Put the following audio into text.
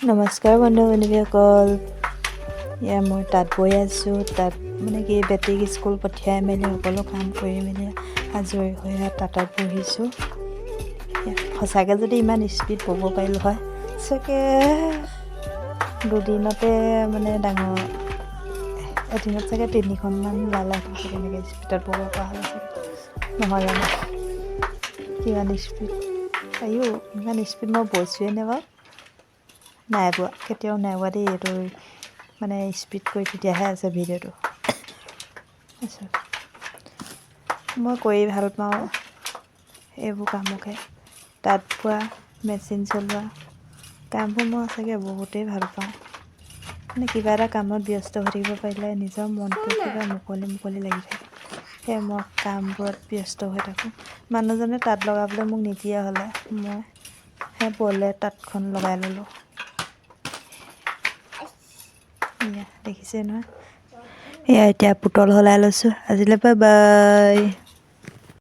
নমস্কাৰ বন্ধু বান্ধৱীসকল। এয়া মই তাঁত বৈ আছোঁ। তাঁত মানে কি, বেটীক স্কুল পঠিয়াই মেলি, সকলো কাম কৰি মেলি আজৰি হৈ তাঁতত বহিছোঁ। সঁচাকৈ যদি ইমান স্পীড ব'ব পাৰিলোঁ হয় চাগে, দুদিনতে মানে ডাঙৰ, এদিনত চাগে তিনিখনমান ওলালেহেঁতেন চাগে, এনেকৈ স্পীডত ব'ব পৰা হ'লে চাগে। নহয় জানো? কিমান স্পীড! আইও, ইমান স্পীড মই বৈছোৱে নে বাৰু? নাই বোৱা, কেতিয়াও নাই বোৱা দেই। এইটো মানে স্পীড কৰি তেতিয়াহে আছে ভিডিঅ'টো। তাৰপিছত মই কৰি ভাল পাওঁ এইবোৰ কামকে। তাঁত বোৱা, মেচিন চলোৱা কামবোৰ মই সঁচাকৈ বহুতেই ভাল পাওঁ। মানে কিবা এটা কামত ব্যস্ত হৈ থাকিব পাৰিলে নিজৰ মনটো কিবা মুকলি মুকলি লাগি থাকে। সেয়ে মই কামবোৰত ব্যস্ত হৈ থাকোঁ। মানুহজনে তাঁত লগাবলৈ মোক নিদিয়া হ'লে, মই সেই বলে তাঁতখন লগাই ল'লোঁ। এয়া দেখিছে নহয়। এয়া এতিয়া পুতল সলাই লৈছোঁ। আজিলৈ বাই বাই।